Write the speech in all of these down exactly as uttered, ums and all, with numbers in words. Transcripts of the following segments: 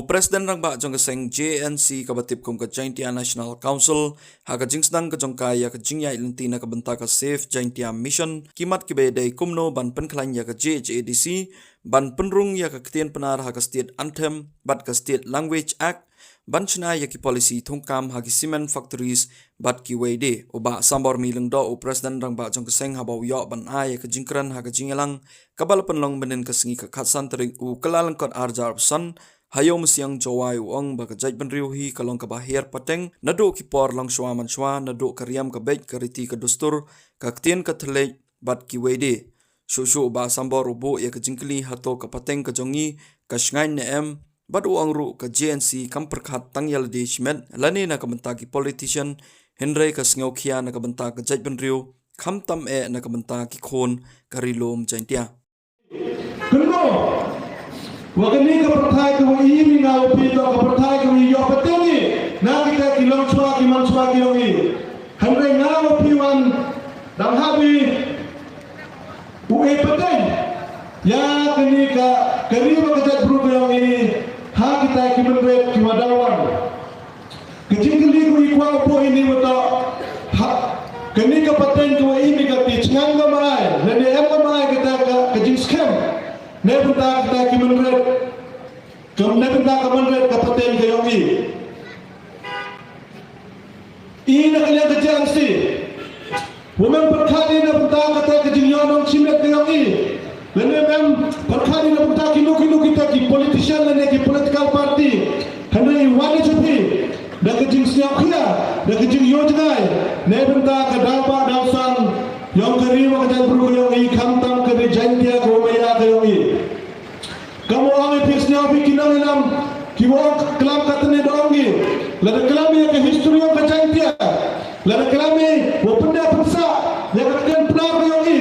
President Rangbah jong ka seng J N C kaba tip kum ka Jaintia National Council, ha ka jingsdang ka jong ka ïa ka jingïaid lynti na ka bynta ka Save Jaintia Mission, ki mat kiba dei kumno ban pynkhlaiñ ïa ka J H A D C ban pynrung ïa ka ktien Pnar ha ka State Anthem bad ka State Language Act, ban shna ïa ki policy thungkam ha ki cement factories bad kiwei de. U Bah Sambor Mih Lyngdoh, u President Rangbah jong ka seng, haba u ïoh ban ai ïa ka jingkren ha ka jingïalang kaba la pynlong mynhynnin ka sngi ka khatsan tarik u Kyllalyngkot arhajar arphew san, ha Ïew Masiang Jowai, u ong ba ka jaitbynriew hi ka long kaba hiar pateng naduh ki por longshuwa mansuwa, naduh ka riam ka beit, ka riti ka dustur, ka ktien ka thylliej bad kiwei de. Shuh shuh u Bah Sambor u buh ïa ka jingkylli hato ka pateng ka jong ngi ka shngaiñ ne em, bad u ong ruh ka J N C kam pyrkhat tang ïa lade shimet lane na ka bynta ki politician, hynrei ka sngewkhia na ka bynta ka jaitbynriew, khamtam eh na ka bynta ki khun ka Ri Lum Jaintia. Kynmaw, wa kane ka pyrthai ka wa i mi nga wa phi, to ka pyrthai ka wa i ïoh pateng i na kita ki longshuwa ki manshuwa ki yong i. Hynrei nga wa phi wan dang hap i u e pateng ïa kane ka, ka ri wa ka jaitbru ka yong i, ha kita ki mynret ki wa dang wan. Ka jingkylli ka i kwah u buh ine wa to, ha, kane ka pateng ka wa i, ne ka ti chngam ka ma ai, ne ne em ka ma ai kata ka, ka jingskhem, ne bynta kata ki mynret, ka, ne bynta ka mynret ka pateng ka yong i. I na ka liang ka J N C, wa mem pyrkhat i na bynta kata ka jingïoh nongshim bad ka yong i. Lane mem pyrkhat i na bynta kino kino kita ki politician lane ki political party. Hynrei i wan i sha phi da ka jingsngewkhia, da ka jingïoh jngai, ne bynta ka daw ba daw san yong ka ri wa ka jaitbru ka yong i, khamtam ka ri Jaintia ka wa maya ka yong i. Kam wa ong i phi sñiaw phi ki nongïalam, ki wa ong klam katne da ong i. Lada klam i ïa ka history yong ka Jaintia. Lada klam i wa pynda pynsah ïa ka ktien Pnar ka yong i.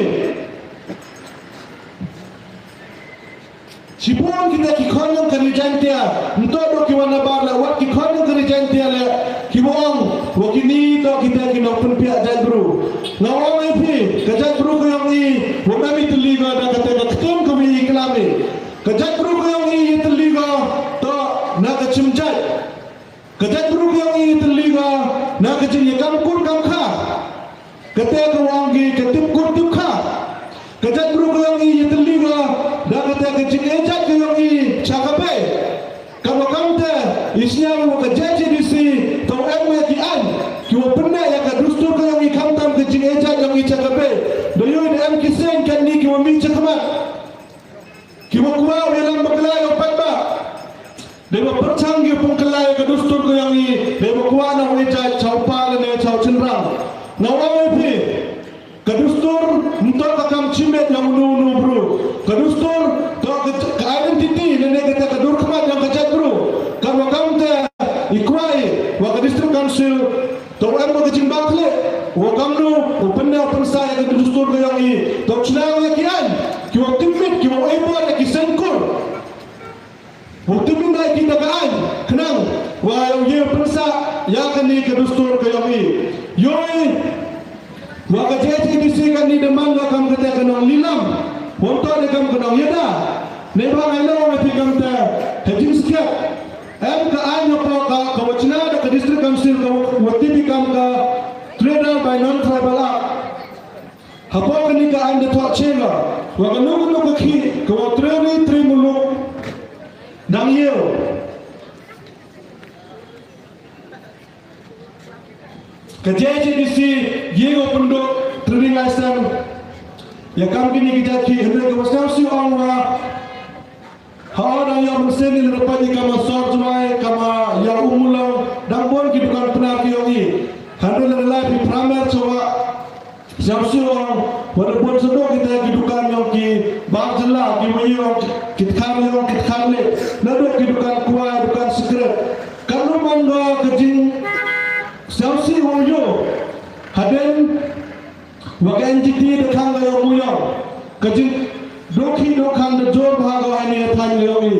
Shibun kita ki khon yong ka ri Jaintia, nto do ki wa nabar la wat ki khon yong ka ri Jaintia le, ki wa ong wa kini to kita ki nongpynpiah jaitbru. Nga ong i phi, ka jaitbru ka yong i, wa mem i tylli ko da kata ka ktien ka wa i klam i. Ka jaitbru ka yong i, i tylli ko, to na ka chim jait. Ka jaitbru ka yong i, i tylli ko na ka jingïakam kur kam kha. Kata ka wa ong ki ka tip kur tip kha. Ka jaitbru ka yong i, i tylli ko da kata ka jingïaid jait ka yong i cha ka bei. Ka wa kamte i sñiaw wa ka J H A D C, to em ïa ki aiñ ki wa pynneh ïa ka dustur ka yong i, khamtam ka jingïaid jait yong i cha ka bei. Da yoh da em ki seng katni ki wa mih cha khmat. Ki wa kwah u ïalam bakla ïa u paidbah. Dei ba pyrshang ki pynkylla ïa ka dustur ka yong i, dei ba kwah na u ïaid jait cha u pa lane cha u chynrang. Nga ong ïa phi, ka dustur nto ka kam chimbit yong uno uno bru. Ka dustur to ka, ka identity lane kata ka dur khmat yong ka jaitbru. Ka wa kamte i kwah i wa ka District Council to em ko ka jingbakla, wa kamno u pynneh u pynsah ïa ka dustur ka yong i, to chna ïa ki aiñ ki wa tipmit, ki wa ïa ki seng kur. U tipmit da ki da ka aiñ, khnang wa u ïa pynsah ïa kani ka dustur ka yong i. Yoh i wa ka J H A D C kani da man wa kam kata ka nonglilam, wa to da kam ka nongïada. Neibhah ngai lo wa ti kamta ka jingskhem. Em ka aiñ hapoh ka, ka wa chna da ka District Council ka wa, wa tip i kam ka Tribal by Non-Tribal Act. Hapoh kani ka aiñ da thoh chenga wa kano kano ka khih ka wa trei ri trei muluk dang ïew. Ka J H A D C ïew pynduh trading license ïa kam kini ki jait khih, hynrei ka wa sñiaw shu ong wa ha o dang ïa mynsiem i lada pait i kama Sor Jwai, kama ïa u Mulong, dang bun ki dukan Pnar ki yong i. Hynrei lada lai phi pyrshah chwa, sñiaw shu ong wa da bun shuh kita ki dukan yong ki bar jylla, ki wa yong ki tkhar yong ki tkhar leh, naduh ki dukan kwai, dukan sikret. Ka nu man ka jing sñiaw shu ong yoh hadien wa ka N G T da khang ka yong u yong ka jing dohkhi dohkhan da jur bha ka wa ni thaiñ ka yong i.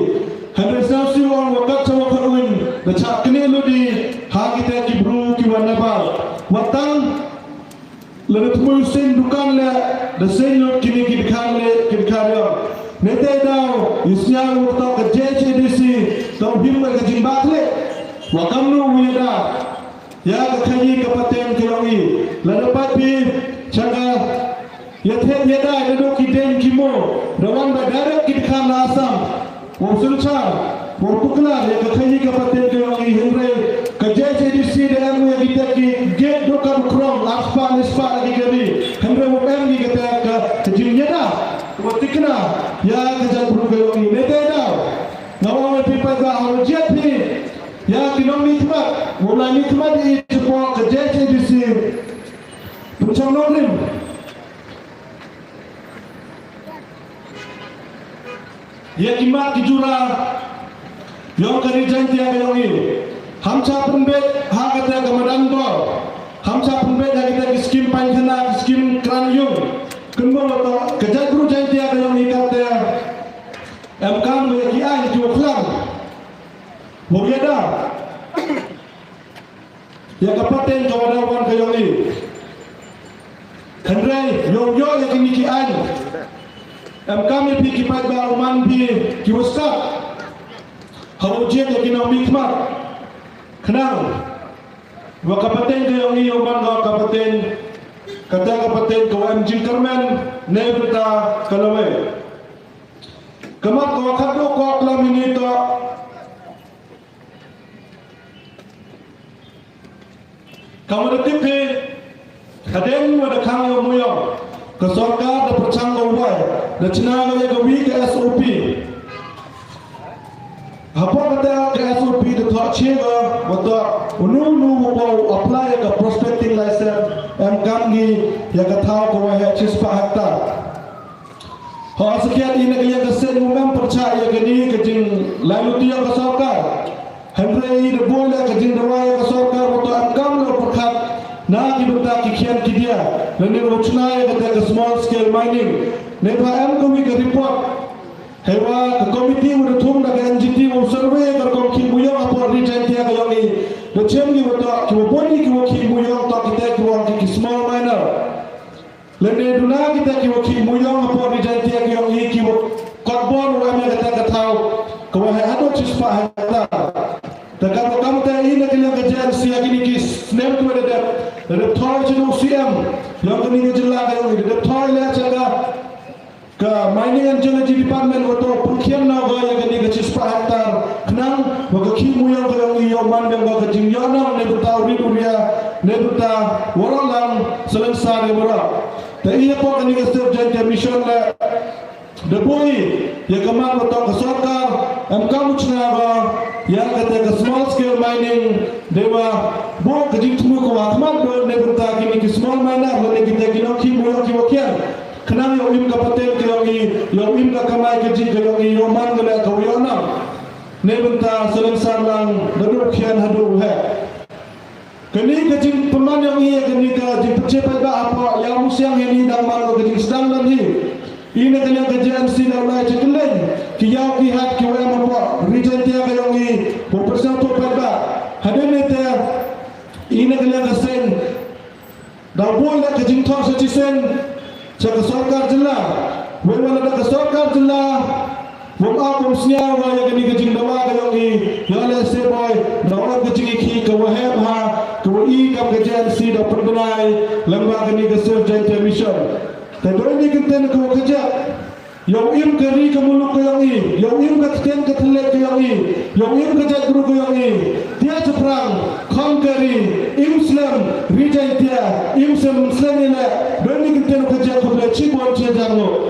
Hynrei sñiaw shu ong wa kat cha wa khat uiñ da chah knieh lut i ha kita ki bru ki wa nabar. Wa tang lada thmu seng dukan leh da seng lut kini ki dkhar leh ki dkhar yong. Nete daw i sñiaw wa to ka J H A D C to im ka jingbakhleh, wa kamno u ïada ïa ka khaïi ka pateng ka ïong i. Lada pat phi sha ka ïathied ïadei naduh ki deiñ ki mo, da wan ba direct ki dkhar na Assam. Wow synshar, wow tuklar ïa ka khaïi ka pateng ka ïong i, hynrei ka J H A D C da em ïa kita ki gate, dukan, krong, arspah laispah ki kari, hynrei wow em ïa kata ka jingïada, wow tikna ïa ka jaitbru ka ïong i. Nete daw nga ong ïa phi paidbah, ha u jied phi ïa ki nongmihkhmat, wow lai mihkhmat ïa i shapoh ka J H A D C. Pynshong nongrim ïa ki mat ki jura ïong ka Ri Jaintia ka ïong i. Ham shah pynbeit ha kata ka madan bor, ham shah pynbeit ha kita ki skim painkhana, ki skim kran ïung. Kynmaw to, ka jaitbru Jaintia ka ïong i kata em kam ïa ki aiñ ki wa khlam. Wow ïada ïa ka pateng ka wa da wan ka ïong i. Hynrei ïoh ïoh ïa kini ki aiñ, em kam ïa phi ki paidbah, u man phi ki wa stad ha u jied ïa ki nongmihkhmat. Khnang wa ka pateng ka ïong i u man ka ka pateng, kata ka pateng ka wa em jingkyrmen ne bynta ka lawei. Ka mat ka wa khatduh ka klam ini to. Ka wa da tip phi, hadien wa da khang ïa u Muyong, ka sorkar da pyrshang ka wai, da chna ka ïa ka wi ka S O P. Hapoh kata ka S O P da thoh che ka, wa thoh, unu unu wa u apply ïa ka prospecting license, em kam ngi ïa ka thaw ka wa heh shispah hektar. Ho, sakhiat i na ka liang ka seng u mem pyrchah ïa kani ka jinglai luti ïa ka sorkar. Hynrei i da bun ïa ka jingdawa ïa ka sorkar, wa to em kam la pyrkhat na ki bynta ki khian ki dia, lane wa chna ïa kata ka small scale mining. Ne ba em ka wi ka report, hei wa ka komiti wa da thung da ka N G T wa survey ka rukom khih muyong hapoh Ri Jaintia ka ïong i. Da chem ki wa to, ki wa bun i ki wa khih muyong to kita ki wa ki, ki small miner. Lane duna kita ki wa khih muyong hapoh Ri Jaintia ka ïong i, ki wa kot bor wa em ïa kata ka thaw ka wa heh haduh shispah hektar. Te ka wa kam te i na ka liang ka J N C ha kini ki snem ki wa da dep, da dep thoi cha u C M ïong kani ka jylla ka ïong i, da dep thoi leh cha ka, ka Mining and Geology Department wa to pynkhian na ka ïa kani ka shispah hektar, khnang wa ka khih muyong ka ïong i ïoh man biang ka jingïohnong ne bynta u rit u ria, ne bynta waroh lang salonsar ïa waroh. Te i hapoh kani ka Save Jaintia Mission leh, da bun i ïa ka mat wa to ka sorkar em kam u chna ka ïa kata ka small scale mining, dei wa bun ka jingthmu ka wa khmat do ne bynta kini ki small miner, lane kita ki nongkhih muyong ki wa khian. Khnang ïoh im ka pateng ka ïong i, ïoh im ka kamai kajih ka ïong i, ïoh man ka leh ka wa ïohnong ne bynta salonsar lang, naduh khian haduh heh. Kani ka jingpynman ïong i, kani ka jingpynche paidbah hapoh Ïawmusiang hi ni dang man ka jingsdang dang hi. I na ka liang ka J N C na u lai chi kylleng ki ïaw ki hat ki wa em hapoh Ri Jaintia ka ïong i, wa pynsngewthuh paidbah. Hadien ne te i na ka liang ka seng da bun leh ka jingthoh sa chisien cha ka sorkar jylla. Wei wa lada ka sorkar jylla wam ap wam sñiaw wa ïa kani ka jingdawa ka ïong i, ïa leh se boi da wan ka jingïakhih ka wa heh bha ka wa i kam ka J N C da pynbnai lyngba kani ka Save Jaintia Mission. Te doi ni kyntien ka wa kajak. Ïa u im ka ri ka muluk ka ïong i, ïa u im ka ktien ka thylliej ka ïong i, ïa u im ka jaitbru ka ïong i. Tia chaphrang, kham ka ri, im slem, Ri Jaintia, im slem, slem i leh, doi ni kyntien ka jia khublei chibun chi hajar nguh.